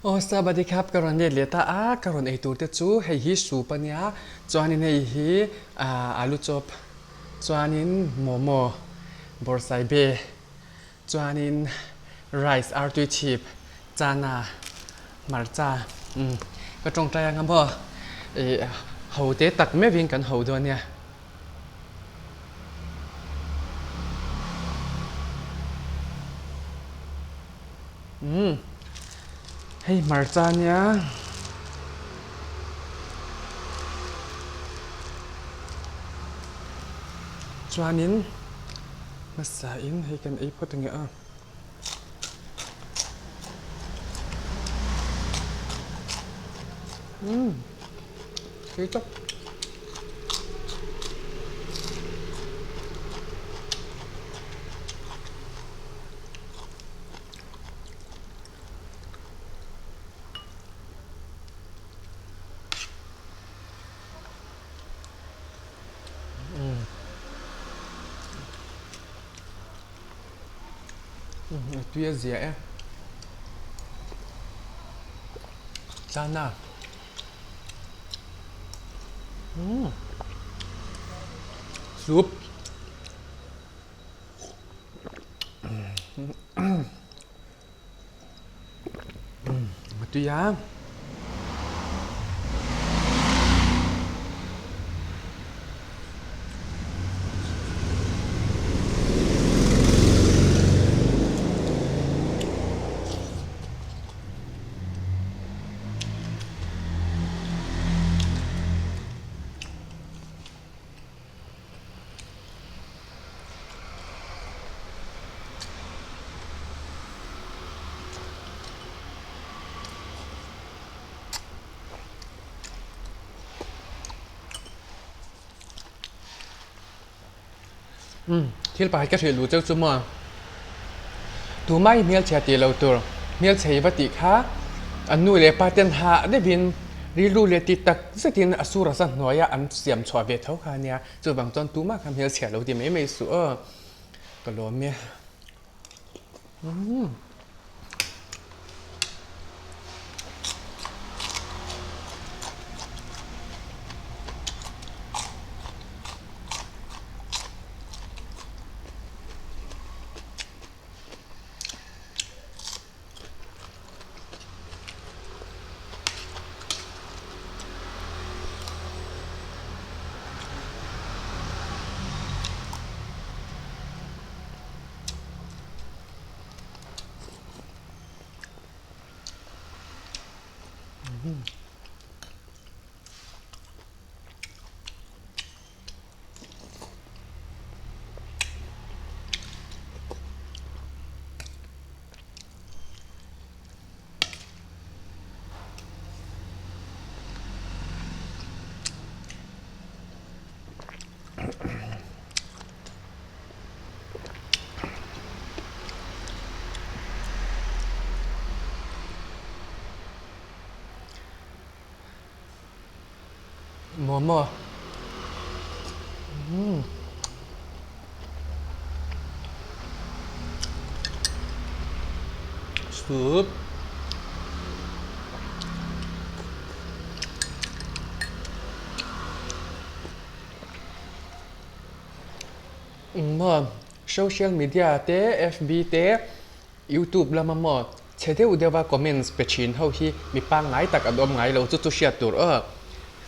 Aw Sabadi khap ka rawn let leh ta a, ka rawn ei tur te chu hei hi soup a nia, chuanin hei hi alu chop, chuanin momo, bawrhsaibe, chuanin rice artui chhip, chana, hmarcha, umm ka tawngtai anga maw ih ho te tak meuhin kan ho dawn nia. Umm hei hmarcha nia chuanin hmasa in hei kan ei phawt ange aw. Umm tui tawp. A tui a zia e. Chana. Soup. A tui a. Thil pakhat ka hrilh duh cheu chu maw tumah hi hmelchhia tih lo tur hmelchhe va tih kha an nu leh pa ten hah deuhin rilru leh ti tak zetin a sur a hnuaia an siam chhuah ve tho kha ania. Chuvang chuan tumah kha hmelchhia lo ti mai mai suh aw, ka lawm e. Umm. Momo. Umm. Soup. Maw social media te FB te YouTube lama maw chhe deuh deuha comments pe thin ho hi mi pangngai tak an awm ngai lo chu chu hriat tur aw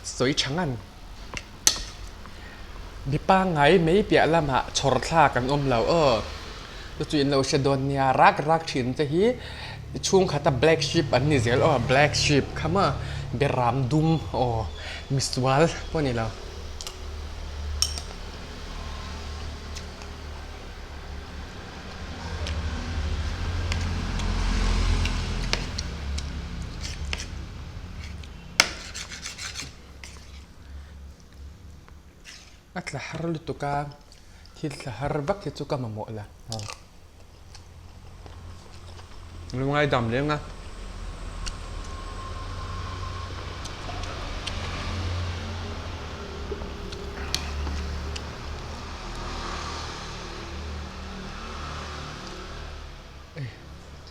sawi tha ngan. Mi pangngai mai piah lamah chhawr thlak an awm lo aw chu chu in lo hre dawn nia rak rak thin te hi chhungkhata black sheep an ni zel aw black sheep kha maw beram dum aw misual pawh a ni lo. A tla har lutuk a, thil tla har vak hi chu ka mamawh la. Lungai dam leng a.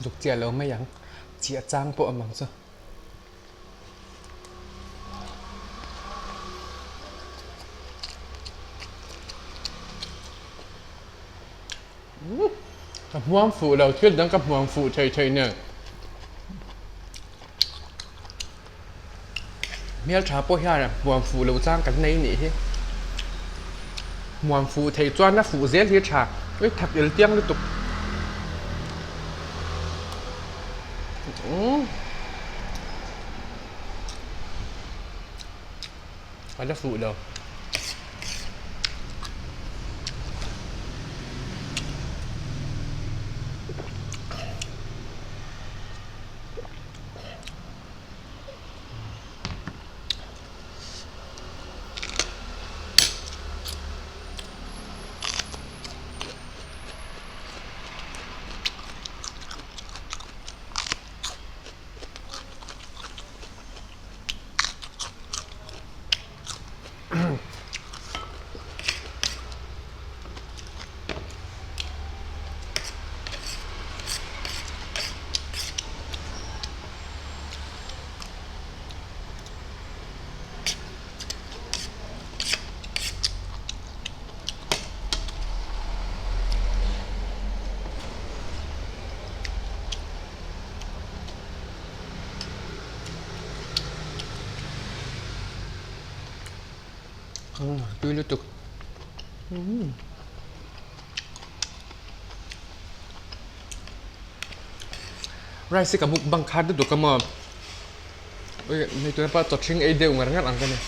Zuk chiah lo mai ang. Chiah chang pawh awm ang chu. Ka hmuam fuh lo thil dang ka hmuam fuh thei thei nen. Hmeltha pawh hian hmuam fuh lo chang kan nei nih hi. Hmuam fuh theih chuan a fuh zel hi tha. Ui thak il tiang lutuk. A la fuh lo. Tui lutuk. Rice hi ka mukbang khat lutuk a maw. Ui hei tuna pawh chaw ṭhing ei deuh ngar ngar ang ka ni.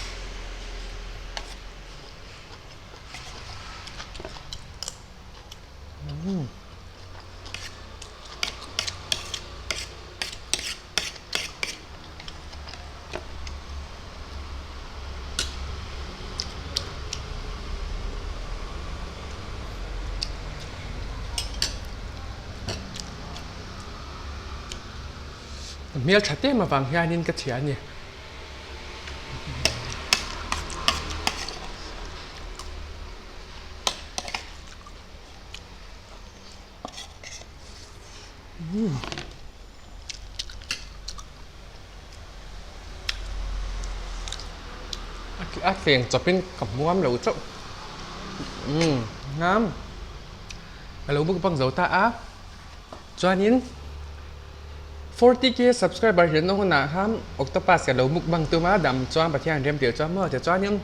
Hmel tha em avang hianin ka chhia a ni. A tleng chawpin ka hmuam lo chauh. Umm ngam a lo mukbang zo ta a chuanin 40k subscriber hian na hunah khan octopus ka lo mukbang tum a dam chuan Pathian rem tir chuan maw tichuanin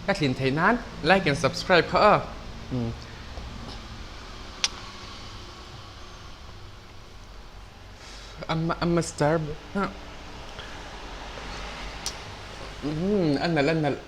ka thlin theih nan like and subscribe kha aw. A master a nalh a nalh.